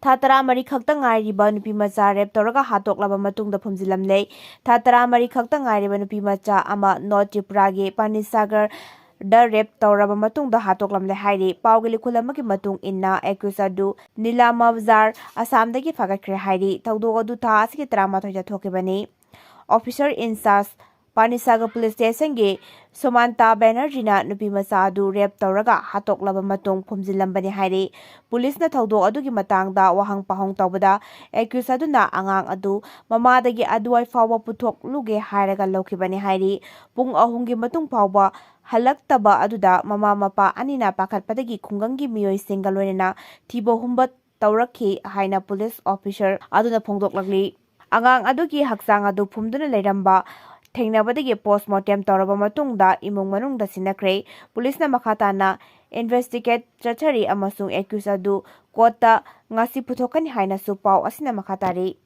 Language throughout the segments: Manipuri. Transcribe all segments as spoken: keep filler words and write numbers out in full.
ꯊꯥ ꯇꯔꯥꯃꯔꯤ ꯈꯛꯇ ꯉꯥꯏꯔꯤꯕ ꯅꯨꯄꯤ ꯃꯆꯥ ꯔꯦꯞ ꯇꯧꯔꯒ ꯍꯥꯠꯇꯣꯛꯂꯕ ꯃꯇꯨꯡꯗ ꯐꯨꯝꯖꯤꯜꯂꯝꯂꯦ꯫ ꯊꯥ ꯇꯔꯥꯃꯔꯤ ꯈꯛꯇ ꯉꯥꯏꯔꯤꯕ ꯅꯨꯄꯤ ꯃꯆꯥ ꯑꯃ ꯅꯣꯔꯠ ꯇ꯭ꯔꯤꯄꯨꯔꯥꯒꯤ ꯄꯥꯅꯤꯁꯥꯒꯔꯗ ꯔꯦꯞ ꯇꯧꯔꯕ ꯃꯇꯨꯡꯗ ꯍꯥꯠꯇꯣꯛꯂꯝꯂꯦ ꯍꯥꯏꯔꯤ꯫ ꯄꯥꯎꯒꯤ ꯂꯨꯈꯨꯜ ꯑꯃꯒꯤ ꯃꯇꯨꯡ ꯏꯟꯅ, ꯑꯦꯀ꯭ꯌꯨꯁ ꯑꯗꯨ ꯅꯤꯂꯥꯃꯕꯖꯥꯔ, ꯑꯁꯥꯝꯗꯒꯤ ꯐꯥꯒꯠꯈ꯭ꯔꯦ ꯍꯥꯏꯔꯤ꯫ ꯊꯧꯗꯣꯛ ꯑꯗꯨ ꯊꯥ ꯑꯁꯤꯒꯤ ꯇꯔꯥꯃꯥꯊꯣꯏꯗ ꯊꯣꯛꯈꯤꯕꯅꯤ꯫ ꯑꯣꯐꯤꯁꯔ ꯏꯟꯆꯥꯔꯖ ꯄꯥꯅꯤꯁꯥꯒꯔ ꯄꯨꯂꯤꯁ ꯁ꯭ꯇꯦꯁꯟꯒꯤ ꯁꯨꯃꯥꯟꯇꯥ ꯕꯦꯅꯔꯖꯤꯅ ꯅꯨꯄꯤ ꯃꯆꯥ ꯑꯗꯨ ꯔꯦꯞ ꯇꯧꯔꯒ ꯍꯥꯠꯇꯣꯛꯂꯕ ꯃꯇꯨꯡ ꯐꯨꯝꯖꯤꯜꯂꯝꯕꯅꯤ ꯍꯥꯏꯔꯤ꯫ ꯄꯨꯂꯤꯁꯅ ꯊꯧꯗꯣꯛ ꯑꯗꯨꯒꯤ ꯃꯇꯥꯡꯗ ꯋꯥꯍꯪ ꯄꯥꯎꯍꯪ ꯇꯧꯕꯗ, ꯑꯦꯀ꯭ꯌꯨꯁ ꯑꯗꯨꯅ ꯑꯉꯥꯡ ꯑꯗꯨ ꯃꯃꯥꯗꯒꯤ ꯑꯗꯨꯋꯥꯏ ꯐꯥꯎꯕ ꯄꯨꯊꯣꯛꯂꯨꯒꯦ ꯍꯥꯏꯔꯒ ꯂꯧꯈꯤꯕꯅꯤ ꯍꯥꯏꯔꯤ꯫ ꯄꯨꯡ ꯑꯍꯨꯝꯒꯤ ꯃꯇꯨꯡ ꯐꯥꯎꯕ ꯍꯜꯂꯛꯇꯕ ꯑꯗꯨꯗ ꯃꯃꯥ ꯃꯄꯥ ꯑꯅꯤꯅ ꯄꯥꯈꯠꯄꯗꯒꯤ ꯈꯨꯡꯒꯪꯒꯤ ꯃꯤꯑꯣꯏꯁꯤꯡꯒ ꯂꯣꯏꯅꯅ ꯊꯤꯕ ꯍꯨꯝꯕ ꯇꯧꯔꯛꯈꯤ ꯍꯥꯏꯅ ꯄꯨꯂꯤꯁ ꯑꯣꯐꯤꯁꯔ ꯑꯗꯨꯅ ꯐꯣꯡꯗꯣꯛꯂꯛꯂꯤ꯫ ꯑꯉꯥꯡ ꯑꯗꯨꯒꯤ ꯍꯛꯆꯥꯡ ꯑꯗꯨ ꯐꯨꯝꯗꯨꯅ ꯂꯩꯔꯝꯕ ꯊꯦꯡꯅꯕꯗꯒꯤ ꯄꯣꯁꯃꯣꯔꯇꯦꯝ ꯇꯧꯔꯕ ꯃꯇꯨꯡꯗ ꯏꯃꯨꯡ ꯃꯅꯨꯡꯗ ꯁꯤꯟꯅꯈ꯭ꯔꯦ꯫ ꯄꯨꯂꯤꯁꯅ ꯃꯈꯥ ꯇꯥꯅ ꯏꯟꯚꯦꯁꯇꯤꯒꯦꯠ ꯆꯠꯊꯔꯤ ꯑꯃꯁꯨꯡ ꯑꯦꯀ꯭ꯌꯨꯁ ꯑꯗꯨ ꯀꯣꯔꯠꯇ ꯉꯁꯤ ꯄꯨꯊꯣꯛꯀꯅꯤ ꯍꯥꯏꯅꯁꯨ ꯄꯥꯎ ꯑꯁꯤꯅ ꯃꯈꯥ ꯇꯥꯔꯤ꯫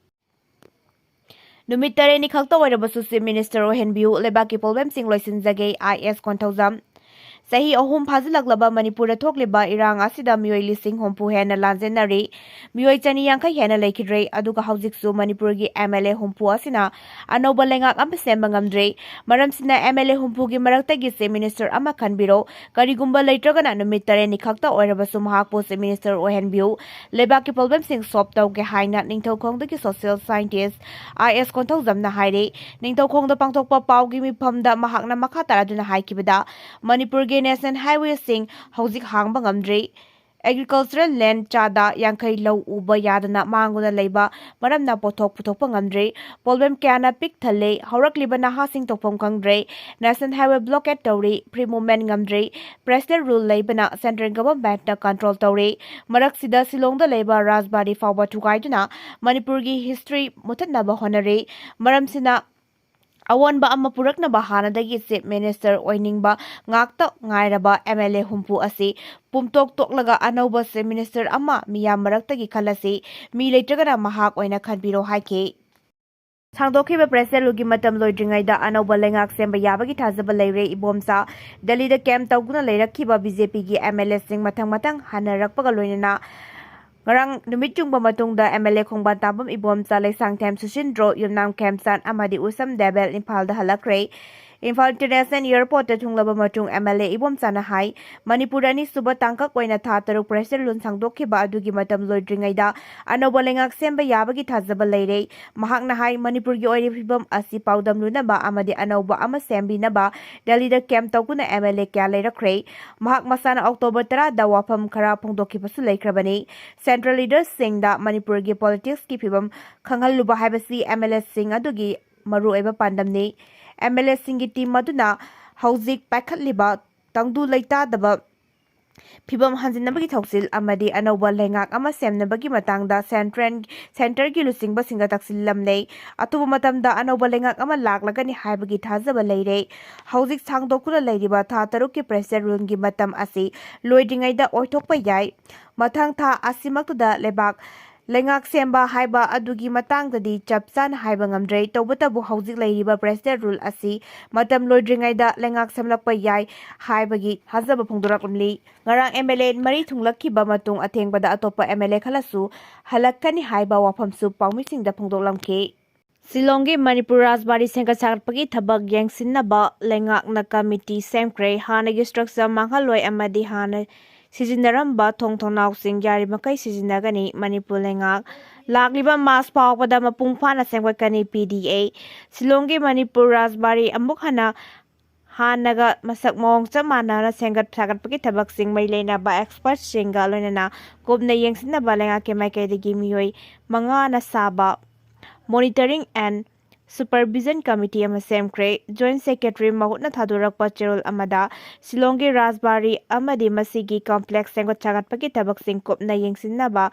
ꯅꯨꯃꯤꯠ ꯇꯔꯦꯠꯅꯤ ꯈꯛꯇ ꯑꯣꯏꯔꯕꯁꯨ ꯆꯤꯐ ꯃꯤꯅꯤꯁꯇꯔ ꯑꯣꯏꯍꯟꯕꯤꯌꯨ, ꯂꯩꯕꯥꯛꯀꯤ ꯄ꯭ꯔꯣꯕ꯭ꯂꯦꯝꯁꯤꯡ ꯂꯣꯏꯁꯤꯟꯖꯒꯦ, ꯑꯥꯏ ꯑꯦꯁ ꯀꯣꯟꯊꯧꯖꯝ꯫ ꯆꯍꯤ ꯑꯍꯨꯝ ꯐꯥꯖꯤꯜꯂꯛꯂꯕ ꯃꯅꯤꯄꯨꯔꯗ ꯊꯣꯛꯂꯤꯕ ꯏꯔꯥꯡ ꯑꯁꯤꯗ ꯃꯤꯑꯣꯏ ꯂꯤꯁꯤꯡ ꯍꯨꯝꯐꯨ ꯍꯦꯟꯅ ꯂꯥꯟꯖꯦꯟꯅꯔꯤ꯫ ꯃꯤꯑꯣꯏ ꯆꯅꯤ ꯌꯥꯡꯈꯩ ꯍꯦꯟꯅ ꯂꯩꯈꯤꯗ꯭ꯔꯦ꯫ ꯑꯗꯨꯒ ꯍꯧꯖꯤꯛꯁꯨ ꯃꯅꯤꯄꯨꯔꯒꯤ ꯑꯦꯝ ꯑꯦꯜ ꯑꯦ ꯍꯨꯝꯐꯨ ꯑꯁꯤꯅ ꯑꯅꯧꯕ ꯂꯩꯉꯥꯛ ꯑꯃ ꯁꯦꯝꯕ ꯉꯝꯗ꯭ꯔꯦ꯫ ꯃꯔꯝꯁꯤꯅ ꯑꯦꯝ ꯑꯦꯜ ꯑꯦ ꯍꯨꯝꯐꯨꯒꯤ ꯃꯔꯛꯇꯒꯤ ꯆꯤꯐ ꯃꯤꯅꯤꯁꯇꯔ ꯑꯃ ꯈꯟꯕꯤꯔꯣ꯫ ꯀꯔꯤꯒꯨꯝꯕ ꯂꯩꯇ꯭ꯔꯒꯅ ꯅꯨꯃꯤꯠ ꯇꯔꯦꯠꯅꯤ ꯈꯛꯇ ꯑꯣꯏꯔꯕꯁꯨ ꯃꯍꯥꯛꯄꯨ ꯆꯤꯐ ꯃꯤꯅꯤꯁꯇꯔ ꯑꯣꯏꯍꯟꯕꯤꯌꯨ꯫ ꯂꯩꯕꯥꯛꯀꯤ ꯄ꯭ꯔꯣꯕ꯭ꯂꯦꯝꯁꯤꯡ ꯁꯣꯜꯕ ꯇꯧꯒꯦ ꯍꯥꯏꯅ ꯅꯤꯡꯊꯧꯈꯣꯡꯗꯒꯤ ꯁꯣꯁꯤꯌꯦꯜ ꯁꯥꯏꯟꯇꯤꯁ ꯑꯥꯏ ꯑꯦꯁ ꯀꯣꯟꯊꯧꯖꯝꯅ ꯍꯥꯏꯔꯤ꯫ ꯅꯤꯡꯊꯧꯈꯣꯡꯗ ꯄꯥꯡꯊꯣꯛꯄ ꯄꯥꯎꯒꯤ ꯃꯤꯐꯝꯗ ꯃꯍꯥꯛꯅ ꯃꯈꯥ ꯇꯥꯔꯗꯨꯅ ꯍꯥꯏꯈꯤꯕꯗ, ꯃꯅꯤꯄꯨꯔꯒꯤ ꯅꯦꯁꯅꯦꯜ ꯍꯥꯏꯋꯦꯁꯤꯡ ꯍꯧꯖꯤꯛ ꯍꯥꯡꯕ ꯉꯝꯗ꯭ꯔꯤ꯫ ꯑꯦꯒ꯭ꯔꯤꯀꯜꯆꯔꯦꯜ ꯂꯦꯟ ꯆꯥꯗ ꯌꯥꯡꯈꯩ ꯂꯧ ꯎꯕ ꯌꯥꯗꯅ ꯃꯥꯡꯗꯨꯅ ꯂꯩꯕ ꯃꯔꯝꯅ ꯄꯣꯠꯊꯣꯛ ꯄꯨꯊꯣꯛꯄ ꯉꯝꯗ꯭ꯔꯤ꯫ ꯄ꯭ꯔꯣꯕ꯭ꯂꯦꯝ ꯀꯌꯥꯅ ꯄꯤꯛ ꯊꯜꯂꯦ꯫ ꯍꯧꯔꯛꯂꯤꯕ ꯅꯍꯥꯁꯤꯡ ꯇꯧꯐꯝ ꯈꯪꯗ꯭ꯔꯦ꯫ ꯅꯦꯁꯅꯦꯜ ꯍꯥꯏꯋꯦ ꯕ꯭ꯂꯣꯀꯦꯠ ꯇꯧꯔꯤ꯫ ꯐ꯭ꯔꯤ ꯃꯨꯚꯃꯦꯟ ꯉꯝꯗ꯭ꯔꯤ꯫ ꯄ꯭ꯔꯦꯁꯇꯦꯜ ꯔꯨꯜ ꯂꯩꯕꯅ ꯁꯦꯟꯇ꯭ꯔꯦꯜ ꯒꯚꯔꯟꯃꯦꯟꯠꯅ ꯀꯟꯇ꯭ꯔꯣꯜ ꯇꯧꯔꯤ꯫ ꯃꯔꯛꯁꯤꯗ ꯁꯤꯂꯣꯡꯗ ꯂꯩꯕ ꯔꯥꯖꯕꯥꯔꯤ ꯐꯥꯎꯕ ꯊꯨꯒꯥꯏꯗꯨꯅ ꯃꯅꯤꯄꯨꯔꯒꯤ ꯍꯤꯁꯇ꯭ꯔꯤ ꯃꯨꯊꯠꯅꯕ ꯍꯣꯠꯅꯔꯤ꯫ ꯃꯔꯝꯁꯤꯅ ꯑꯑꯣꯟꯕ ꯑꯃ ꯄꯨꯔꯛꯅꯕ ꯍꯥꯟꯅꯗꯒꯤ ꯆꯤꯐ ꯃꯤꯅꯤꯁꯇꯔ ꯑꯣꯏꯅꯤꯡꯕ ꯉꯥꯛꯇ ꯉꯥꯏꯔꯕ ꯑꯦꯝ ꯑꯦꯜ ꯑꯦ ꯍꯨꯝꯐꯨ ꯑꯁꯤ ꯄꯨꯝꯇꯣꯛ ꯇꯣꯛꯂꯒ ꯑꯅꯧꯕ ꯆꯤꯐ ꯃꯤꯅꯤꯁꯇꯔ ꯑꯃ ꯃꯤꯌꯥꯝ ꯃꯔꯛꯇꯒꯤ ꯈꯜꯂꯁꯤ꯫ ꯃꯤ ꯂꯩꯇ꯭ꯔꯒꯅ ꯃꯍꯥꯛ ꯑꯣꯏꯅ ꯈꯟꯕꯤꯔꯣ ꯍꯥꯏꯈꯤ꯫ ꯁꯥꯡꯗꯣꯛꯈꯤꯕ ꯄ꯭ꯔꯦꯁꯇꯦꯜ ꯔꯨꯜꯒꯤ ꯃꯇꯝ ꯂꯣꯏꯗ꯭ꯔꯤꯉꯩꯗ ꯑꯅꯧꯕ ꯂꯩꯉꯥꯛ ꯁꯦꯝꯕ ꯌꯥꯕꯒꯤ ꯊꯥꯖꯕ ꯂꯩꯔꯦ꯫ ꯏꯕꯣꯝꯆꯥ, ꯗꯦꯜꯂꯤꯗ ꯀꯦꯝꯞ ꯇꯧꯗꯨꯅ ꯂꯩꯔꯛꯈꯤꯕ ꯕꯤ ꯖꯦ ꯄꯤꯒꯤ ꯑꯦꯝ ꯑꯦꯜ ꯑꯦꯁꯤꯡ ꯃꯊꯪ ꯃꯊꯪ ꯍꯟꯅꯔꯛꯄꯒ ꯂꯣꯏꯅꯅ ꯉꯔꯥꯡ ꯅꯨꯃꯤꯠ ꯌꯨꯡꯕ ꯃꯇꯨꯡꯗ MLA ꯈꯣꯡꯕꯥꯟ ꯇꯥꯕꯝ ꯏꯕꯣꯝꯆꯥ, ꯂꯩꯁꯥꯡꯊꯦꯝ ꯁꯨꯁꯤꯟꯗ꯭ꯔꯣ, ꯌꯨꯝꯅꯥꯝ ꯈꯦꯝꯆꯥꯟ ꯑꯃꯗꯤ ꯎꯁꯝ ꯗꯦꯕꯦꯜ ꯏꯝꯐꯥꯜꯗ ꯍꯜꯂꯛꯈ꯭ꯔꯦ꯫ ꯏꯝꯐꯥꯜ International Airportꯇ ꯊꯨꯡꯂꯕ ꯃꯇꯨꯡ MLA ꯏꯕꯣꯝꯆꯥꯅ ꯍꯥꯏ, ꯃꯅꯤꯄꯨꯔꯗ ꯑꯅꯤꯁꯨꯕ ꯇꯥꯡꯀꯛ ꯑꯣꯏꯅ ꯊꯥ ꯇꯔꯨꯛ President Rule ꯁꯥꯡꯗꯣꯛꯈꯤꯕ ꯑꯗꯨꯒꯤ ꯃꯇꯝ ꯂꯣꯏꯗ꯭ꯔꯤꯉꯩꯗ ꯑꯅꯧꯕ ꯂꯩꯉꯥꯛ ꯁꯦꯝꯕ ꯌꯥꯕꯒꯤ ꯊꯥꯖꯕ ꯂꯩꯔꯦ꯫ ꯃꯍꯥꯛꯅ ꯍꯥꯏ, ꯃꯅꯤꯄꯨꯔꯒꯤ ꯑꯣꯏꯔꯤꯕ ꯐꯤꯕꯝ ꯑꯁꯤ ꯄꯥꯎꯗꯝꯂꯨꯅꯕ ꯑꯃꯗꯤ ꯑꯅꯧꯕ ꯑꯃ ꯁꯦꯝꯕꯤꯅꯕ ꯗꯦꯜꯂꯤꯗ camp ꯇꯧꯗꯨꯅ MLA ꯀꯌꯥ ꯂꯩꯔꯛꯈ꯭ꯔꯦ꯫ ꯃꯍꯥꯛ ꯃꯁꯥꯅ October ꯇꯔꯥꯗ ꯋꯥꯐꯝ ꯈꯔ ꯐꯣꯡꯗꯣꯛꯈꯤꯕꯁꯨ ꯂꯩꯈ꯭ꯔꯕꯅꯤ꯫ Central leadersꯁꯤꯡꯗ ꯃꯅꯤꯄꯨꯔꯒꯤ politicsꯀꯤ ꯐꯤꯕꯝ ꯈꯪꯍꯜꯂꯨꯕ ꯍꯥꯏꯕꯁꯤ MLAꯁꯤꯡ ꯑꯗꯨꯒꯤ ꯃꯔꯨꯑꯣꯏꯕ ꯄꯥꯟꯗꯝꯅꯤ꯫ MLAꯁꯤꯡꯒꯤ team ꯑꯗꯨꯅ ꯍꯧꯖꯤꯛ ꯄꯥꯏꯈꯠꯂꯤꯕ ꯇꯪꯗꯨ ꯂꯩꯇꯥꯗꯕ ꯐꯤꯕꯝ ꯍꯟꯖꯤꯟꯅꯕꯒꯤ ꯊꯧꯁꯤꯜ ꯑꯃꯗꯤ ꯑꯅꯧꯕ ꯂꯩꯉꯥꯛ ꯑꯃ ꯁꯦꯝꯅꯕꯒꯤ ꯃꯇꯥꯡꯗ central, centreꯒꯤ ꯂꯨꯆꯤꯡꯕꯁꯤꯡꯗ ꯇꯛꯁꯤꯜꯂꯝꯂꯦ꯫ ꯑꯊꯨꯕ ꯃꯇꯝꯗ ꯑꯅꯧꯕ ꯂꯩꯉꯥꯛ ꯑꯃ ꯂꯥꯛꯂꯒꯅꯤ ꯍꯥꯏꯕꯒꯤ ꯊꯥꯖꯕ ꯂꯩꯔꯦ꯫ ꯍꯧꯖꯤꯛ ꯁꯥꯡꯗꯣꯛꯇꯨꯅ ꯂꯩꯔꯤꯕ ꯊꯥ ꯇꯔꯨꯛꯀꯤ President Ruleꯒꯤ ꯃꯇꯝ ꯑꯁꯤ ꯂꯣꯏꯗ꯭ꯔꯤꯉꯩꯗ ꯑꯣꯏꯊꯣꯛꯄ ꯌꯥꯏ꯫ ꯃꯊꯪ ꯊꯥ ꯑꯁꯤꯃꯛꯇꯗ ꯂꯩꯕꯥꯛ ꯂꯩꯉꯥꯛ ꯁꯦꯝꯕ ꯍꯥꯏꯕ ꯑꯗꯨꯒꯤ ꯃꯇꯥꯡꯗꯗꯤ ꯆꯞ ꯆꯥꯅ ꯍꯥꯏꯕ ꯉꯝꯗ꯭ꯔꯦ꯫ ꯇꯧꯕꯇꯕꯨ ꯍꯧꯖꯤꯛ ꯂꯩꯔꯤꯕ President Rule ꯑꯁꯤ ꯃꯇꯝ ꯂꯣꯏꯗ꯭ꯔꯤꯉꯩꯗ ꯂꯩꯉꯥꯛ ꯁꯦꯝꯂꯛꯄ ꯌꯥꯏ ꯍꯥꯏꯕꯒꯤ ꯊꯥꯖꯕ ꯐꯣꯡꯗꯣꯔꯛꯂꯤ꯫ ꯉꯔꯥꯡ MLA ꯃꯔꯤ ꯊꯨꯡꯂꯛꯈꯤꯕ ꯃꯇꯨꯡ ꯑꯊꯦꯡꯕꯗ ꯑꯇꯣꯞꯄ MLA ꯈꯔꯁꯨ ꯍꯜꯂꯛꯀꯅꯤ ꯍꯥꯏꯕ ꯋꯥꯐꯝꯁꯨ ꯄꯥꯎꯃꯤꯁꯤꯡꯗ ꯐꯣꯡꯗꯣꯛꯂꯝꯈꯤ꯫ ꯁꯤꯂꯣꯡꯒꯤ ꯃꯅꯤꯄꯨꯔ ꯔꯥꯖꯕꯥꯔꯤ ꯁꯦꯝꯒꯠ ꯁꯥꯒꯠꯄꯒꯤ ꯊꯕꯛ ꯌꯦꯡꯁꯤꯟꯅꯕ ꯂꯩꯉꯥꯛꯅ committee ꯁꯦꯝꯈ꯭ꯔꯦ꯫ ꯍꯥꯟꯅꯒꯤ structure ꯃꯥꯡꯍꯜꯂꯣꯏ ꯑꯃꯗꯤ ꯍꯥꯟꯅ ꯁꯤꯖꯤꯟꯅꯔꯝꯕ ꯊꯣꯡ ꯊꯣꯡꯅꯥꯎꯁꯤꯡ ꯌꯥꯔꯤꯃꯈꯩ ꯁꯤꯖꯤꯟꯅꯒꯅꯤ꯫ ꯃꯅꯤꯄꯨꯔ ꯂꯩꯉꯥꯛ ꯂꯥꯛꯂꯤꯕ March ꯐꯥꯎꯕꯗ ꯃꯄꯨꯡ ꯐꯥꯅ ꯁꯦꯝꯒꯠꯀꯅꯤ꯫ PDA꯫ ꯁꯤꯂꯣꯡꯒꯤ ꯃꯅꯤꯄꯨꯔ ꯔꯥꯖꯕꯥꯔꯤ ꯑꯃꯨꯛ ꯍꯟꯅ ꯍꯥꯟꯅꯒ ꯃꯁꯛ ꯃꯑꯣꯡ ꯆꯞ ꯃꯥꯟꯅꯅ ꯁꯦꯝꯒꯠ ꯁꯥꯒꯠꯄꯒꯤ ꯊꯕꯛꯁꯤꯡ ꯃꯔꯤ ꯂꯩꯅꯕ expertꯁꯤꯡꯒ ꯂꯣꯏꯅꯅ ꯀꯨꯞꯅ ꯌꯦꯡꯁꯤꯟꯅꯕ ꯂꯩꯉꯥꯛꯀꯤ ꯃꯥꯏꯀꯩꯗꯒꯤ ꯃꯤꯑꯣꯏ ꯃꯉꯥꯅ ꯁꯥꯕ Monitoring and Supervision Committee ꯑꯃ ꯁꯦꯝꯈ꯭ꯔꯦ꯫ Joint Secretary ꯃꯍꯨꯠꯅ ꯊꯥꯗꯣꯔꯛꯄ ꯆꯦꯔꯣꯜ ꯑꯃꯗ ꯁꯤꯂꯣꯡꯒꯤ ꯔꯥꯖꯕꯥꯔꯤ ꯑꯃꯗꯤ ꯃꯁꯤꯒꯤ complex ꯁꯦꯝꯒꯠ ꯁꯥꯒꯠꯄꯒꯤ ꯊꯕꯛꯁꯤꯡ ꯀꯨꯞꯅ ꯌꯦꯡꯁꯤꯟꯅꯕ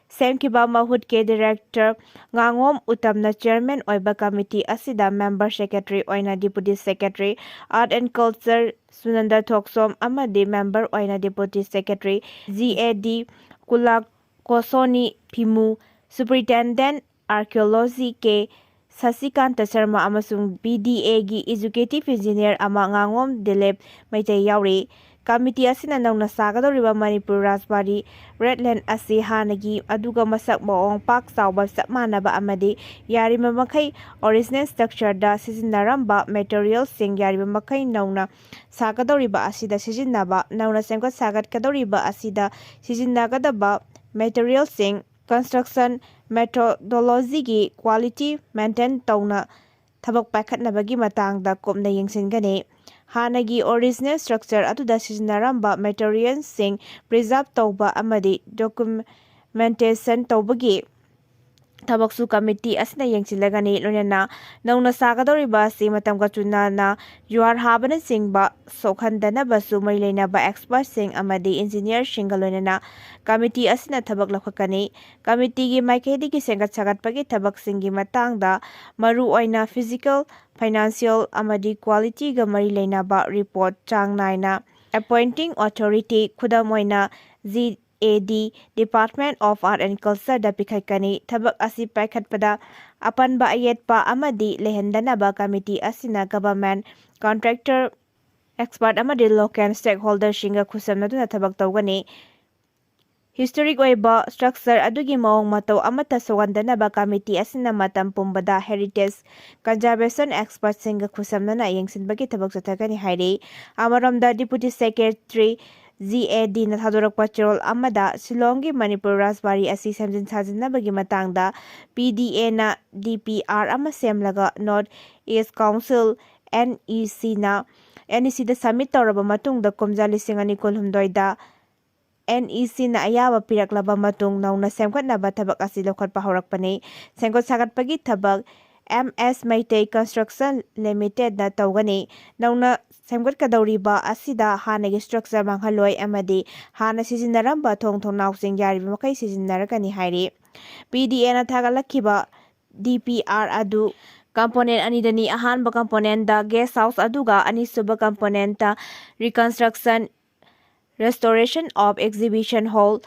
ꯁꯦꯝꯈꯤꯕ ꯃꯍꯨꯠꯀꯤ Director ꯉꯥꯉꯣꯝ ꯎꯇꯝꯅ chairman ꯑꯣꯏꯕ committee ꯑꯁꯤꯗ member secretary ꯑꯣꯏꯅ Deputy Secretary Art and Culture ꯁꯨꯅꯟꯗ ꯊꯣꯛꯁꯣꯝ ꯑꯃꯗꯤ member ꯑꯣꯏꯅ Deputy Secretary G A D ꯀꯨꯂꯥꯀꯣꯁꯣꯅꯤ ꯐꯤꯃꯨ, Superintendent Archaeology K ꯁꯁꯤꯀꯥꯟꯇ Sharma ꯑꯃꯁꯨꯡ PDAꯒꯤ Executive Engineer ꯑꯃ ꯉꯥꯉꯣꯝ ꯗꯤꯂꯤꯞ ꯃꯩꯇꯩ ꯌꯥꯎꯔꯤ꯫ ꯀꯃꯤꯇꯤ ꯑꯁꯤꯅ ꯅꯧꯅ ꯁꯥꯒꯗꯧꯔꯤꯕ ꯃꯅꯤꯄꯨꯔ ꯔꯥꯖꯕꯥꯔꯤ ꯔꯦꯗ ꯂꯦꯟ ꯑꯁꯤ ꯍꯥꯟꯅꯒꯤ ꯑꯗꯨꯒ ꯃꯁꯛ ꯃꯑꯣꯡ ꯄꯥꯛ ꯆꯥꯎꯕ ꯆꯞ ꯃꯥꯟꯅꯕ ꯑꯃꯗꯤ ꯌꯥꯔꯤꯕ ꯃꯈꯩ ꯑꯣꯔꯤꯖꯤꯅꯦꯜ ꯁ꯭ꯇ꯭ꯔꯛꯆꯔꯗ ꯁꯤꯖꯤꯟꯅꯔꯝꯕ ꯃꯦꯇꯔꯤꯌꯦꯜꯁꯤꯡ ꯌꯥꯔꯤꯕ ꯃꯈꯩ ꯅꯧꯅ ꯁꯥꯒꯗꯧꯔꯤꯕ ꯑꯁꯤꯗ ꯁꯤꯖꯤꯟꯅꯕ, ꯅꯧꯅ ꯁꯦꯝꯒꯠ ꯁꯥꯒꯠꯀꯗꯧꯔꯤꯕ ꯑꯁꯤꯗ ꯁꯤꯖꯤꯟꯅꯒꯗꯕ ꯃꯦꯇꯔꯤꯌꯦꯜꯁꯤꯡ, ꯀꯟꯁꯇ꯭ꯔꯛꯁꯟ ꯃꯦꯊꯣꯗꯣꯂꯣꯖꯤꯒꯤ ꯀ꯭ꯋꯥꯂꯤꯇꯤ ꯃꯦꯟꯇꯦꯟ ꯇꯧꯅ ꯊꯕꯛ ꯄꯥꯏꯈꯠꯅꯕꯒꯤ ꯃꯇꯥꯡꯗ ꯀꯨꯞꯅ ꯌꯦꯡꯁꯤꯟꯒꯅꯤ꯫ ꯍꯥꯟꯅꯒꯤ ꯑꯣꯔꯤꯖꯤꯅꯦꯜ ꯁ꯭ꯇ꯭ꯔꯛꯆꯔ ꯑꯗꯨꯗ ꯁꯤꯖꯤꯟꯅꯔꯝꯕ ꯃꯦꯇꯔꯤꯌꯦꯜꯁꯤꯡ ꯄ꯭ꯔꯤꯖꯥꯔꯚ ꯇꯧꯕ ꯑꯃꯗꯤ ꯗꯣꯀꯨꯃꯦꯟꯇꯦꯁꯟ ꯇꯧꯕꯒꯤ ꯊꯕꯛꯁꯨ ꯀꯃꯤꯇꯤ ꯑꯁꯤꯅ ꯌꯦꯡꯁꯤꯜꯂꯒꯅꯤ꯫ ꯂꯣꯏꯅꯅ ꯅꯧꯅ ꯁꯥꯒꯗꯧꯔꯤꯕ ꯑꯁꯤ ꯃꯇꯝꯒ ꯆꯨꯅꯅ ꯖꯨꯍꯥꯔ ꯍꯥꯕꯅꯆꯤꯡꯕ ꯁꯣꯛꯍꯟꯗꯅꯕꯁꯨ ꯃꯔꯤ ꯂꯩꯅꯕ ꯑꯦꯛꯁꯄꯔꯠꯁꯤꯡ ꯑꯃꯗꯤ ꯏꯟꯖꯤꯅꯤꯌꯔꯁꯤꯡꯒ ꯂꯣꯏꯅꯅ ꯀꯃꯤꯇꯤ ꯑꯁꯤꯅ ꯊꯕꯛ ꯂꯧꯈꯠꯀꯅꯤ꯫ ꯀꯃꯤꯇꯤꯒꯤ ꯃꯥꯏꯀꯩꯗꯒꯤ ꯁꯦꯝꯒꯠ ꯁꯥꯒꯠꯄꯒꯤ ꯊꯕꯛꯁꯤꯡꯒꯤ ꯃꯇꯥꯡꯗ ꯃꯔꯨꯑꯣꯏꯅ ꯐꯤꯖꯤꯀꯦꯜ, ꯐꯥꯏꯅꯥꯟꯁꯤꯌꯦꯜ ꯑꯃꯗꯤ ꯀ꯭ꯋꯥꯂꯤꯇꯤꯒ ꯃꯔꯤ ꯂꯩꯅꯕ ꯔꯤꯄꯣꯔꯠ ꯆꯥꯡ ꯅꯥꯏꯅ ꯑꯦꯄꯣꯏꯟꯇꯤꯡ ꯑꯣꯊꯣꯔꯤꯇꯤ, ꯈꯨꯗꯝ ꯑꯣꯏꯅ G A D, Department of Art and Culture ꯗ ꯄꯤꯈꯠꯀꯅꯤ꯫ ꯊꯕꯛ ꯑꯁꯤ ꯄꯥꯏꯈꯠꯄꯗ ꯑꯄꯟꯕ ꯑꯌꯦꯠꯄ ꯑꯃꯗꯤ ꯂꯩꯍꯟꯗꯅꯕ ꯀꯃꯤꯇꯤ ꯑꯁꯤꯅ ꯒꯚꯔꯟꯃꯦꯟꯠ, ꯀꯟꯇ꯭ꯔꯦꯛꯇꯔ, ꯑꯦꯛꯁꯄꯔꯠ ꯑꯃꯗꯤ ꯂꯣꯀꯦꯜ ꯁ꯭ꯇꯦꯛꯍꯣꯜꯗꯔꯁꯤꯡꯒ ꯈꯨꯠꯁꯝꯅꯗꯨꯅ ꯊꯕꯛ ꯇꯧꯒꯅꯤ꯫ ꯍꯤꯁꯇꯣꯔꯤꯛ ꯑꯣꯏꯕ ꯁ꯭ꯇ꯭ꯔꯛꯆꯔ ꯑꯗꯨꯒꯤ ꯃꯑꯣꯡ ꯃꯇꯧ ꯑꯃꯠꯇ ꯁꯣꯛꯍꯟꯗꯅꯕ ꯀꯃꯤꯇꯤ ꯑꯁꯤꯅ ꯃꯇꯝ ꯄꯨꯝꯕꯗ ꯍꯦꯔꯤꯇꯦꯖ ꯀꯟꯖꯥꯔꯕꯦꯁꯟ ꯑꯦꯛꯁꯄꯔꯠꯁꯤꯡꯒ ꯈꯨꯠꯁꯝꯅꯅ ꯌꯦꯡꯁꯤꯟꯕꯒꯤ ꯊꯕꯛ ꯆꯠꯊꯒꯅꯤ ꯍꯥꯏꯔꯤ꯫ ꯑꯃꯔꯣꯝꯗ, ꯗꯤꯄꯨꯇꯤ ꯁꯦꯀ꯭ꯔꯦꯇꯔꯤ ꯖꯤ ꯑꯦ ꯗꯤꯅ ꯊꯥꯗꯣꯔꯛꯄ ꯆꯦꯔꯣꯜ ꯑꯃꯗ ꯁꯤꯂꯣꯡꯒꯤ ꯃꯅꯤꯄꯨꯔ ꯔꯥꯖꯕꯥꯔꯤ ꯑꯁꯤ ꯁꯦꯝꯖꯤꯟ ꯁꯥꯖꯤꯟꯅꯕꯒꯤ ꯃꯇꯥꯡꯗ ꯄꯤ ꯗꯤ ꯑꯦꯅ ꯗꯤ ꯄꯤ ꯑꯥꯔ ꯑꯃ ꯁꯦꯝꯂꯒ north east council, N E ꯁꯤꯅ, ꯑꯦꯟ ꯏ ꯁꯤꯗ ꯁꯕꯃꯤꯠ ꯇꯧꯔꯕ ꯃꯇꯨꯡꯗ ꯀꯨꯝꯖꯥ ꯂꯤꯁꯤꯡ ꯑꯅꯤ ꯀꯨꯟꯍꯨꯝꯗꯣꯏꯗ ꯑꯦꯟ ꯏ ꯁꯤꯅ ꯑꯌꯥꯕ ꯄꯤꯔꯛꯂꯕ ꯃꯇꯨꯡ ꯅꯧꯅ ꯁꯦꯝꯒꯠꯅꯕ ꯊꯕꯛ ꯑꯁꯤ ꯂꯧꯈꯠꯄ ꯍꯧꯔꯛꯄꯅꯤ꯫ ꯁꯦꯝꯒꯠ ꯁꯥꯒꯠꯄꯒꯤ ꯊꯕꯛ ꯑꯦꯝ ꯑꯦꯁ ꯃꯩꯇꯩ ꯀꯟꯁꯇ꯭ꯔꯛꯁꯟ ꯂꯤꯃꯤꯇꯦꯗꯅ ꯇꯧꯒꯅꯤ꯫ ꯅꯧꯅ ꯁꯦꯝꯒꯠꯀꯗꯧꯔꯤꯕ ꯑꯁꯤꯗ ꯍꯥꯟꯅꯒꯤ ꯁ꯭ꯇ꯭ꯔꯛꯆꯔ ꯃꯥꯡꯍꯜꯂꯣꯏ ꯑꯃꯗꯤ ꯍꯥꯟꯅ ꯁꯤꯖꯤꯟꯅꯔꯝꯕ ꯊꯣꯡ ꯊꯣꯡꯅꯥꯎꯁꯤꯡ ꯌꯥꯔꯤꯕ ꯃꯈꯩ ꯁꯤꯖꯤꯟꯅꯔꯒꯅꯤ ꯍꯥꯏꯔꯤ꯫ ꯄꯤ ꯗꯤ ꯑꯦꯅ ꯊꯥꯒꯠꯂꯛꯈꯤꯕ ꯗꯤ ꯄꯤ ꯑꯥꯔ ꯑꯗꯨ ꯀꯝꯄꯣꯅꯦꯟꯠ ꯑꯅꯤꯗꯅꯤ꯫ ꯑꯍꯥꯟꯕ ꯀꯝꯄꯣꯅꯦꯟꯠꯇ ꯒꯦꯁ ꯍꯥꯎꯁ ꯑꯗꯨꯒ ꯑꯅꯤꯁꯨꯕ ꯀꯝꯄꯣꯅꯦꯟꯠꯇ reconstruction, restoration of exhibition hall,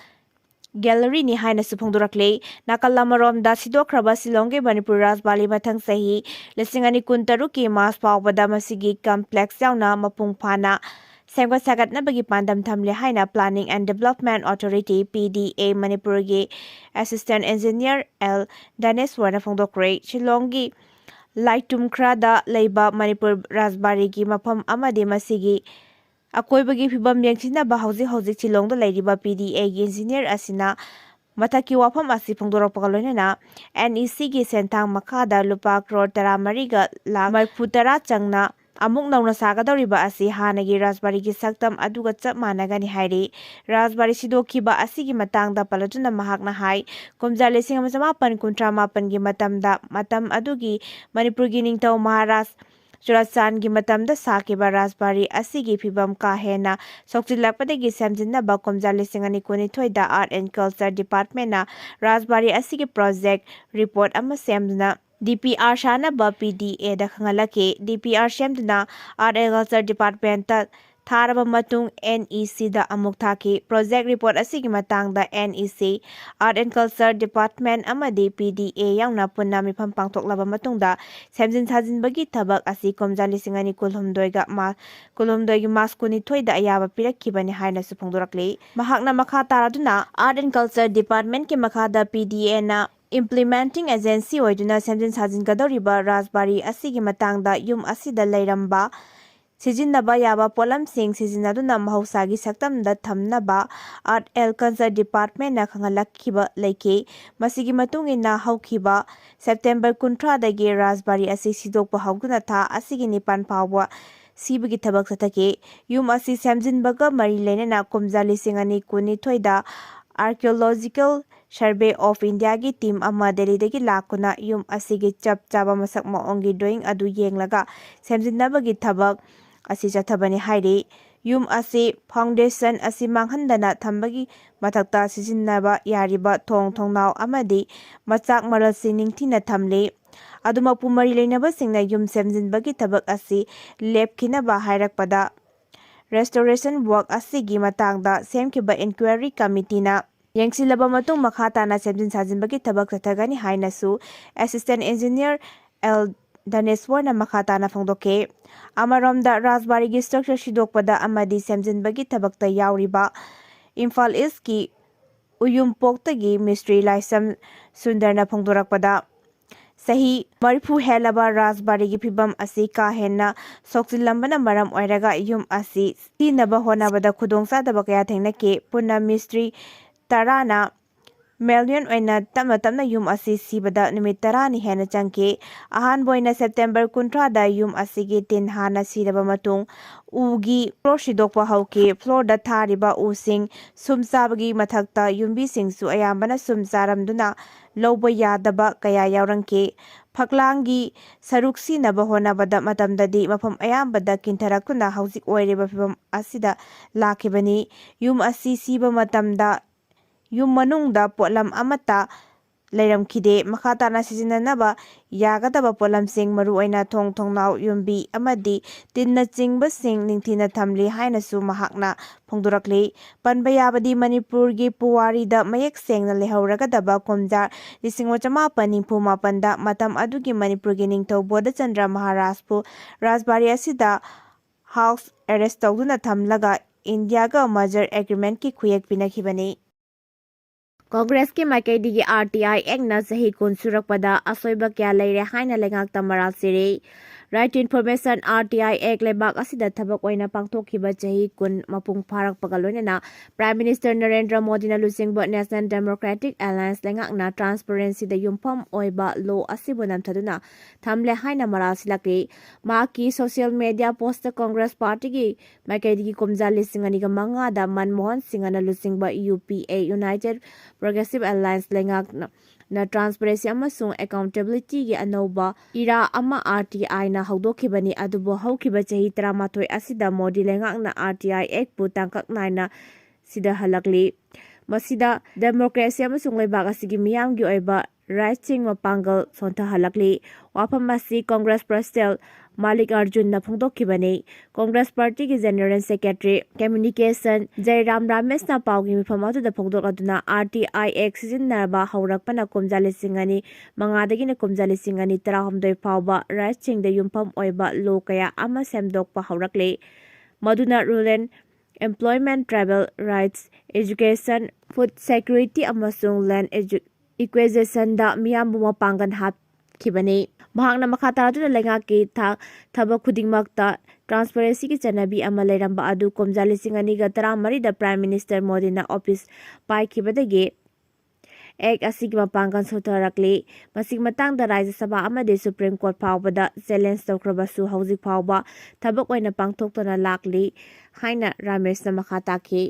galleryꯅꯤ ꯍꯥꯏꯅꯁꯨ ꯐꯣꯡꯗꯣꯔꯛꯂꯤ꯫ ꯅꯥꯀꯜ ꯑꯃꯔꯣꯝꯗ ꯁꯤꯗꯣꯛꯈ꯭ꯔꯕ ꯁꯤꯂꯣꯡꯒꯤ ꯃꯅꯤꯄꯨꯔ ꯔꯥꯖꯕꯥꯂꯤ ꯃꯊꯪ ꯆꯍꯤ ꯂꯤꯁꯤꯡ ꯑꯅꯤ ꯀꯨꯟꯇꯔꯨꯛꯀꯤ ꯃꯥꯔꯆ ꯐꯥꯎꯕꯗ ꯃꯁꯤꯒꯤ ꯀꯝꯄ꯭ꯂꯦꯛꯁ ꯌꯥꯎꯅ ꯃꯄꯨꯡ ꯐꯥꯅ ꯁꯦꯝꯒꯠ ꯁꯥꯒꯠꯅꯕꯒꯤ ꯄꯥꯟꯗꯝ ꯊꯝꯂꯦ ꯍꯥꯏꯅ Planning and Development Authority, P D A, ꯃꯅꯤꯄꯨꯔꯒꯤ Assistant Engineer L ꯗꯥꯅꯦꯁ꯭ꯋꯔꯅ ꯐꯣꯡꯗꯣꯛꯈ꯭ꯔꯦ꯫ ꯁꯤꯂꯣꯡꯒꯤ ꯂꯥꯏꯇꯨꯝꯈ꯭ꯔꯥꯗ ꯂꯩꯕ ꯃꯅꯤꯄꯨꯔ ꯔꯥꯖꯕꯥꯔꯤꯒꯤ ꯃꯐꯝ ꯑꯃꯗꯤ ꯃꯁꯤꯒꯤ ꯑꯀꯣꯏꯕꯒꯤ ꯐꯤꯕꯝ ꯌꯦꯡꯁꯤꯟꯅꯕ ꯍꯧꯖꯤꯛ ꯍꯧꯖꯤꯛ ꯁꯤꯂꯣꯡꯗ ꯂꯩꯔꯤꯕ P D A ꯒꯤ engineer ꯑꯁꯤꯅ ꯃꯊꯛꯀꯤ ꯋꯥꯐꯝ ꯑꯁꯤ ꯐꯣꯡꯗꯣꯔꯛꯄꯒ ꯂꯣꯏꯅꯅ N E C ꯒꯤ ꯁꯦꯟꯊꯥꯡ ꯃꯈꯥꯗ ꯂꯨꯄꯥ ꯀ꯭ꯔꯣꯔ ꯇꯔꯥꯃꯔꯤꯒ ꯂꯥꯈ ꯃꯔꯤꯐꯨ ꯇꯔꯥ ꯆꯪꯅ ꯑꯃꯨꯛ ꯅꯧꯅ ꯁꯥꯒꯗꯧꯔꯤꯕ ꯑꯁꯤ ꯍꯥꯟꯅꯒꯤ ꯔꯥꯖꯕꯥꯔꯤꯒꯤ ꯁꯛꯇꯝ ꯑꯗꯨꯒ ꯆꯞ ꯃꯥꯟꯅꯒꯅꯤ ꯍꯥꯏꯔꯤ꯫ ꯔꯥꯖꯕꯥꯔꯤ ꯁꯤꯗꯣꯛꯈꯤꯕ ꯑꯁꯤꯒꯤ ꯃꯇꯥꯡꯗ ꯄꯜꯂꯗꯨꯅ ꯃꯍꯥꯛꯅ ꯍꯥꯏ, ꯀꯨꯝꯖꯥ ꯂꯤꯁꯤꯡ ꯑꯃ ꯆꯃꯥꯄꯟ ꯀꯨꯟꯊ꯭ꯔꯥ ꯃꯥꯄꯟꯒꯤ ꯃꯇꯝꯗ, ꯃꯇꯝ ꯑꯗꯨꯒꯤ ꯃꯅꯤꯄꯨꯔꯒꯤ ꯅꯤꯡꯊꯧ ꯃꯍꯥꯔꯥꯖ ꯆꯨꯔꯥꯆꯥꯟꯒꯤ ꯃꯇꯝꯗ ꯁꯥꯈꯤꯕ ꯔꯥꯖꯕꯥꯔꯤ ꯑꯁꯤꯒꯤ ꯐꯤꯕꯝ ꯀꯥ ꯍꯦꯟꯅ ꯁꯣꯛꯆꯤꯜꯂꯛꯄꯗꯒꯤ ꯁꯦꯝꯖꯤꯟꯅꯕ ꯀꯨꯝꯖꯥ ꯂꯤꯁꯤꯡ ꯑꯅꯤ ꯀꯨꯟꯅꯤꯊꯣꯏꯗ Art and Culture Department ꯅ ꯔꯥꯖꯕꯥꯔꯤ ꯑꯁꯤꯒꯤ project report ꯑꯃ ꯁꯦꯝꯗꯨꯅ D P R ꯁꯥꯅꯕ P D A the ꯈꯪꯍꯜꯂꯛꯈꯤ꯫ D P R ꯁꯦꯝꯗꯨꯅ Art and Culture Department ꯇ ꯊꯥꯔꯕ ꯃꯇꯨꯡ N E C ꯗ ꯑꯃꯨꯛ ꯊꯥꯈꯤ꯫ Project report ꯑꯁꯤꯒꯤ ꯃꯇꯥꯡꯗ N E C, Art and Culture Department ꯑꯃꯗꯤ P D A ꯌꯥꯎꯅ ꯄꯨꯟꯅ ꯃꯤꯐꯝ ꯄꯥꯡꯊꯣꯛꯂꯕ ꯃꯇꯨꯡꯗ ꯁꯦꯝꯖꯤꯟ ꯁꯥꯖꯤꯟꯕꯒꯤ ꯊꯕꯛ ꯑꯁꯤ ꯀꯨꯝꯖꯥ ꯂꯤꯁꯤꯡ ꯑꯅꯤ ꯀꯨꯟꯍꯨꯝꯗꯣꯏꯒ ꯃꯥ-, ꯀꯨꯟꯍꯨꯝꯗꯣꯏꯒꯤ ꯃꯥꯔꯆ ꯀꯨꯟꯅꯤꯊꯣꯏꯗ ꯑꯌꯥꯕ ꯄꯤꯔꯛꯈꯤꯕꯅꯤ ꯍꯥꯏꯅꯁꯨ ꯐꯣꯡꯗꯣꯔꯛꯂꯤ꯫ ꯃꯍꯥꯛꯅ ꯃꯈꯥ ꯇꯥꯔꯗꯨꯅ Art and Culture Department ꯀꯤ ꯃꯈꯥꯗ P D A ꯅ implementing agency ꯑꯣꯏꯗꯨꯅ ꯁꯦꯝꯖꯤꯟ ꯁꯥꯖꯤꯟꯒꯗꯧꯔꯤꯕ ꯔꯥꯖꯕꯥꯔꯤ ꯑꯁꯤꯒꯤ ꯃꯇꯥꯡꯗ ꯌꯨꯝ ꯑꯁꯤꯗ ꯂꯩꯔꯝꯕ ꯁꯤꯖꯤꯟꯅꯕ ꯌꯥꯕ ꯄꯣꯠꯂꯝꯁꯤꯡ ꯁꯤꯖꯤꯟꯅꯗꯨꯅ ꯃꯍꯧꯁꯥꯒꯤ ꯁꯛꯇꯝꯗ ꯊꯝꯅꯕ Art and Culture Department ꯅ ꯈꯪꯍꯜꯂꯛꯈꯤꯕ ꯂꯩꯈꯤ꯫ ꯃꯁꯤꯒꯤ ꯃꯇꯨꯡ ꯏꯟꯅ ꯍꯧꯈꯤꯕ ꯁꯦꯞꯇꯦꯝꯕꯔ ꯀꯨꯟꯊ꯭ꯔꯥꯗꯒꯤ ꯔꯥꯖꯕꯥꯔꯤ ꯑꯁꯤ ꯁꯤꯗꯣꯛꯄ ꯍꯧꯗꯨꯅ ꯊꯥ ꯑꯁꯤꯒꯤ ꯅꯤꯄꯥꯟ ꯐꯥꯎꯕ ꯁꯤꯕꯒꯤ ꯊꯕꯛ ꯆꯠꯊꯈꯤ꯫ ꯌꯨꯝ ꯑꯁꯤ ꯁꯦꯝꯖꯤꯟꯕꯒ ꯃꯔꯤ ꯂꯩꯅꯅ ꯀꯨꯝꯖꯥ ꯂꯤꯁꯤꯡ ꯑꯅꯤ ꯀꯨꯟꯅꯤꯊꯣꯏꯗ Archaeological Survey of India ꯒꯤ team ꯑꯃ ꯗꯦꯜꯂꯤꯗꯒꯤ ꯂꯥꯛꯇꯨꯅ ꯌꯨꯝ ꯑꯁꯤꯒꯤ ꯆꯞ ꯆꯥꯕ ꯃꯁꯛ ꯃꯑꯣꯡꯒꯤ drawing ꯑꯗꯨ ꯌꯦꯡꯂꯒ ꯁꯦꯝꯖꯤꯟꯅꯕꯒꯤ ꯊꯕꯛ ꯑꯁꯤ ꯆꯠꯊꯕꯅꯤ ꯍꯥꯏꯔꯤ꯫ ꯌꯨꯝ ꯑꯁꯤ foundation ꯑꯁꯤ ꯃꯥꯡꯍꯟꯗꯅ ꯊꯝꯕꯒꯤ ꯃꯊꯛꯇ ꯁꯤꯖꯤꯟꯅꯕ ꯌꯥꯔꯤꯕ ꯊꯣꯡ ꯊꯣꯡꯅꯥꯎ ꯑꯃꯗꯤ ꯃꯆꯥꯛ ꯃꯔꯜꯁꯤꯡ ꯅꯤꯡꯊꯤꯅ ꯊꯝꯂꯤ꯫ ꯑꯗꯨꯃꯛꯄꯨ ꯃꯔꯤ ꯂꯩꯅꯕꯁꯤꯡꯅ ꯌꯨꯝ ꯁꯦꯝꯖꯤꯟꯕꯒꯤ ꯊꯕꯛ ꯑꯁꯤ ꯂꯦꯞꯈꯤꯅꯕ ꯍꯥꯏꯔꯛꯄꯗ, restoration work ꯑꯁꯤꯒꯤ ꯃꯇꯥꯡꯗ ꯁꯦꯝꯈꯤꯕ inquiry committee ꯅ ꯌꯦꯡꯁꯤꯜꯂꯕ ꯃꯇꯨꯡ ꯃꯈꯥ ꯇꯥꯅ ꯁꯦꯝꯖꯤꯟ ꯁꯥꯖꯤꯟꯕꯒꯤ ꯊꯕꯛ ꯆꯠꯊꯒꯅꯤ ꯍꯥꯏꯅꯁꯨ Assistant Engineer L ꯙꯅꯦꯁ꯭ꯋꯔꯅ ꯃꯈꯥ ꯇꯥꯅ ꯐꯣꯡꯗꯣꯛꯈꯤ꯫ ꯑꯃꯔꯣꯝꯗ, ꯔꯥꯖꯕꯥꯔꯤꯒꯤ structure ꯁꯤꯗꯣꯛꯄꯗ ꯑꯃꯗꯤ ꯁꯦꯝꯖꯤꯟꯕꯒꯤ ꯊꯕꯛꯇ ꯌꯥꯎꯔꯤꯕ ꯏꯝꯐꯥꯜ ꯏꯁꯀꯤ ꯎꯌꯨꯝꯄꯣꯛꯇꯒꯤ ꯃꯤꯁꯇ꯭ꯔꯤ ꯂꯥꯏꯁ꯭ꯔꯝ ꯁꯨꯟꯗꯔꯅ ꯐꯣꯡꯗꯣꯔꯛꯄꯗ, ꯆꯍꯤ ꯃꯔꯤꯐꯨ ꯍꯦꯜꯂꯕ ꯔꯥꯖꯕꯥꯔꯤꯒꯤ ꯐꯤꯕꯝ ꯑꯁꯤ ꯀꯥ ꯍꯦꯟꯅ ꯁꯣꯛꯆꯤꯜꯂꯝꯕꯅ ꯃꯔꯝ ꯑꯣꯏꯔꯒ ꯌꯨꯝ ꯑꯁꯤ ꯁꯤꯅꯕ ꯍꯣꯠꯅꯕꯗ ꯈꯨꯗꯣꯡꯆꯥꯗꯕ ꯀꯌꯥ ꯊꯦꯡꯅꯈꯤ꯫ ꯄꯨꯟꯅ ꯃꯤꯁꯇ꯭ꯔꯤ ꯇꯔꯥꯅ manual ꯑꯣꯏꯅ ꯇꯞꯅ ꯇꯞꯅ ꯌꯨꯝ ꯑꯁꯤ ꯁꯤꯕꯗ ꯅꯨꯃꯤꯠ ꯇꯔꯥꯅꯤ ꯍꯦꯟꯅ ꯆꯪꯈꯤ꯫ ꯑꯍꯥꯟꯕ ꯑꯣꯏꯅ ꯁꯦꯞꯇꯦꯝꯕꯔ ꯀꯨꯟꯊ꯭ꯔꯥꯗ ꯌꯨꯝ ꯑꯁꯤꯒꯤ ꯇꯤꯟ ꯍꯥꯟꯅ ꯁꯤꯔꯕ ꯃꯇꯨꯡ ꯎꯒꯤ floor ꯁꯤꯗꯣꯛꯄ ꯍꯧꯈꯤ꯫ Floorꯗ ꯊꯥꯔꯤꯕ ꯎꯁꯤꯡ ꯁꯨꯝ ꯆꯥꯕꯒꯤ ꯃꯊꯛꯇ ꯌꯨꯝꯕꯤꯁꯤꯡꯁꯨ ꯑꯌꯥꯝꯕꯅ ꯁꯨꯝ ꯆꯥꯔꯝꯗꯨꯅ ꯂꯧꯕ ꯌꯥꯗꯕ ꯀꯌꯥ ꯌꯥꯎꯔꯝꯈꯤ꯫ ꯐꯛꯂꯥꯡꯒꯤ ꯁꯔꯨꯛ ꯁꯤꯅꯕ ꯍꯣꯠꯅꯕꯗ ꯃꯇꯝꯗꯗꯤ ꯃꯐꯝ ꯑꯌꯥꯝꯕꯗ ꯀꯤꯟꯊꯔꯛꯇꯨꯅ ꯍꯧꯖꯤꯛ ꯑꯣꯏꯔꯤꯕ ꯐꯤꯕꯝ ꯑꯁꯤꯗ ꯂꯥꯛꯈꯤꯕꯅꯤ꯫ ꯌꯨꯝ ꯑꯁꯤ ꯁꯤꯕ ꯃꯇꯝꯗ ꯌꯨꯝ ꯃꯅꯨꯡꯗ ꯄꯣꯠꯂꯝ ꯑꯃꯠꯇ ꯂꯩꯔꯝꯈꯤꯗꯦ꯫ ꯃꯈꯥ ꯇꯥꯅ ꯁꯤꯖꯤꯟꯅꯅꯕ ꯌꯥꯒꯗꯕ ꯄꯣꯠꯂꯝꯁꯤꯡ, ꯃꯔꯨꯑꯣꯏꯅ ꯊꯣꯡ ꯊꯣꯡꯅꯥꯎ, ꯌꯨꯝꯕꯤ ꯑꯃꯗꯤ ꯇꯤꯟꯅꯆꯤꯡꯕꯁꯤꯡ ꯅꯤꯡꯊꯤꯅ ꯊꯝꯂꯤ ꯍꯥꯏꯅꯁꯨ ꯃꯍꯥꯛꯅ ꯐꯣꯡꯗꯣꯔꯛꯂꯤ꯫ ꯄꯟꯕ ꯌꯥꯕꯗꯤ, ꯃꯅꯤꯄꯨꯔꯒꯤ ꯄꯨꯋꯥꯔꯤꯗ ꯃꯌꯦꯛ ꯁꯦꯡꯅ ꯂꯩꯍꯧꯔꯒꯗꯕ ꯀꯨꯝꯖꯥ ꯂꯤꯁꯤꯡ ꯑꯃ ꯆꯃꯥꯄꯟ ꯅꯤꯐꯨ ꯃꯥꯄꯟꯗ ꯃꯇꯝ ꯑꯗꯨꯒꯤ ꯃꯅꯤꯄꯨꯔꯒꯤ ꯅꯤꯡꯊꯧ ꯕꯣꯙꯆꯟꯗ꯭ꯔ ꯃꯍꯥꯔꯥꯖꯄꯨ ꯔꯥꯖꯕꯥꯔꯤ ꯑꯁꯤꯗ house arrest ꯇꯧꯗꯨꯅ ꯊꯝꯂꯒ ꯏꯟꯗꯤꯌꯥꯒ merger agreementꯀꯤ ꯈꯨꯌꯦꯛ ꯄꯤꯅꯈꯤꯕꯅꯤ꯫ ꯀꯣꯡꯒ꯭ꯔꯦꯁꯀꯤ ꯃꯥꯏꯀꯩꯗꯒꯤ RTI Actꯅ ꯆꯍꯤ ꯀꯨꯟ ꯁꯨꯔꯛꯄꯗ ꯑꯁꯣꯏꯕ ꯀꯌꯥ ꯂꯩꯔꯦ ꯍꯥꯏꯅ ꯂꯩꯉꯥꯛꯇ ꯃꯔꯥꯜ ꯁꯤꯔꯤ꯫ Right to Information, RTI Act ꯂꯩꯕꯥꯛ ꯑꯁꯤꯗ ꯊꯕꯛ ꯑꯣꯏꯅ ꯄꯥꯡꯊꯣꯛꯈꯤꯕ ꯆꯍꯤ ꯀꯨꯟ ꯃꯄꯨꯡ ꯐꯥꯔꯛꯄꯒ ꯂꯣꯏꯅꯅ Prime Minister ꯅꯔꯦꯟꯗ꯭ꯔ ꯃꯣꯗꯤꯅ ꯂꯨꯆꯤꯡꯕ National Democratic Alliance ꯂꯩꯉꯥꯛꯅ transparencyꯗ ꯌꯨꯝꯐꯝ ꯑꯣꯏꯕ law ꯑꯁꯤꯕꯨ ꯅꯝꯊꯗꯨꯅ ꯊꯝꯂꯦ ꯍꯥꯏꯅ ꯃꯔꯥꯜ ꯁꯤꯜꯂꯛꯂꯤ꯫ ꯃꯍꯥꯛꯀꯤ social media postꯇ Congress Partyꯒꯤ ꯃꯥꯏꯀꯩꯗꯒꯤ ꯀꯨꯝꯖꯥ ꯂꯤꯁꯤꯡ ꯑꯅꯤꯒ ꯃꯉꯥꯗ ꯃꯟꯃꯣꯍꯟ ꯁꯤꯡꯍꯅ ꯂꯨꯆꯤꯡꯕ UPA, United Progressive Alliance ꯂꯩꯉꯥꯛꯅ transparency ꯑꯃꯁꯨꯡ accountabilityꯒꯤ ꯑꯅꯧꯕ era ꯑꯃ RTIꯅ ꯍꯧꯗꯣꯛꯈꯤꯕꯅꯤ꯫ ꯑꯗꯨꯕꯨ ꯍꯧꯈꯤꯕ ꯆꯍꯤ ꯇꯔꯥꯃꯥꯊꯣꯏ ꯑꯁꯤꯗ ꯃꯣꯗꯤ ꯂꯩꯉꯥꯛꯅ RTI Actꯄꯨ ꯇꯥꯡꯀꯛ ꯅꯥꯏꯅ ꯁꯤꯊꯍꯜꯂꯛꯂꯤ꯫ ꯃꯁꯤꯗ democracy ꯑꯃꯁꯨꯡ ꯂꯩꯕꯥꯛ ꯑꯁꯤꯒꯤ ꯃꯤꯌꯥꯝꯒꯤ ꯑꯣꯏꯕ rightꯁꯤꯡ ꯃꯄꯥꯡꯒꯜ ꯁꯣꯟꯊꯍꯜꯂꯛꯂꯤ꯫ ꯋꯥꯐꯝ ꯑꯁꯤ Congress Presidential ꯃꯥꯂꯤꯛ ꯑꯔꯖꯨꯟꯅ ꯐꯣꯡꯗꯣꯛꯈꯤꯕꯅꯤ꯫ ꯀꯣꯡꯒ꯭ꯔꯦꯁ ꯄꯥꯔꯇꯤꯒꯤ ꯖꯦꯅꯔꯦꯜ ꯁꯦꯀ꯭ꯔꯦꯇꯔꯤ ꯀꯝꯃ꯭ꯌꯨꯅꯤꯀꯦꯁꯟ ꯖꯌꯔꯥꯝ ꯔꯥꯃꯦꯁꯅ ꯄꯥꯎꯒꯤ ꯃꯤꯐꯝ ꯑꯗꯨꯗ ꯐꯣꯡꯗꯣꯛꯂꯗꯨꯅ, RTI Act ꯁꯤꯖꯤꯟꯅꯕ ꯍꯧꯔꯛꯄꯅ ꯀꯨꯝꯖꯥ ꯂꯤꯁꯤꯡ ꯑꯅꯤ ꯃꯉꯥꯗꯒꯤꯅ ꯀꯨꯝꯖꯥ ꯂꯤꯁꯤꯡ ꯑꯅꯤ ꯇꯔꯥꯍꯨꯝꯗꯣꯏ ꯐꯥꯎꯕ ꯔꯥꯏꯠꯁꯤꯡꯗ ꯌꯨꯝꯐꯝ ꯑꯣꯏꯕ ꯂꯣ ꯀꯌꯥ ꯑꯃ ꯁꯦꯝꯗꯣꯛꯄ ꯍꯧꯔꯛꯂꯤ꯫ ꯃꯗꯨꯅ rural employment, tribal rights, education, food security ꯑꯃꯁꯨꯡ ꯂꯦꯟꯗ ꯏꯀ꯭ꯋꯤꯖꯤꯁꯟꯗ ꯃꯤꯌꯥꯝꯕꯨ ꯃꯄꯥꯡꯒꯜ ꯍꯥꯞꯈꯤꯕꯅꯤ꯫ ꯃꯍꯥꯛꯅ ꯃꯈꯥ ꯇꯥꯔꯗꯨꯅ ꯂꯩꯉꯥꯛꯀꯤ ꯊꯥꯛ ꯊꯕꯛ ꯈꯨꯗꯤꯡꯃꯛꯇ ꯇ꯭ꯔꯥꯟꯁꯄꯔꯦꯟꯁꯤꯒꯤ ꯆꯠꯅꯕꯤ ꯑꯃ ꯂꯩꯔꯝꯕ ꯑꯗꯨ ꯀꯨꯝꯖꯥ ꯂꯤꯁꯤꯡ ꯑꯅꯤꯒ ꯇꯔꯥꯃꯔꯤꯗ ꯄ꯭ꯔꯥꯏꯝ ꯃꯤꯅꯤꯁꯇꯔ ꯃꯣꯗꯤꯅ ꯑꯣꯐꯤꯁ ꯄꯥꯏꯈꯤꯕꯗꯒꯤ ꯑꯦꯛ ꯑꯁꯤꯒꯤ ꯃꯄꯥꯡꯒꯜ ꯁꯣꯟꯊꯔꯛꯂꯤ꯫ ꯃꯁꯤꯒꯤ ꯃꯇꯥꯡꯗ ꯔꯥꯖ꯭ꯌ ꯁꯚꯥ ꯑꯃꯗꯤ ꯁꯨꯄ꯭ꯔꯤꯝ ꯀꯣꯔꯠ ꯐꯥꯎꯕꯗ ꯆꯦꯂꯦꯟꯖ ꯇꯧꯈ꯭ꯔꯕꯁꯨ ꯍꯧꯖꯤꯛ ꯐꯥꯎꯕ ꯊꯕꯛ ꯑꯣꯏꯅ ꯄꯥꯡꯊꯣꯛꯇꯅ ꯂꯥꯛꯂꯤ ꯍꯥꯏꯅ ꯔꯥꯃꯦꯁꯅ ꯃꯈꯥ ꯇꯥꯈꯤ꯫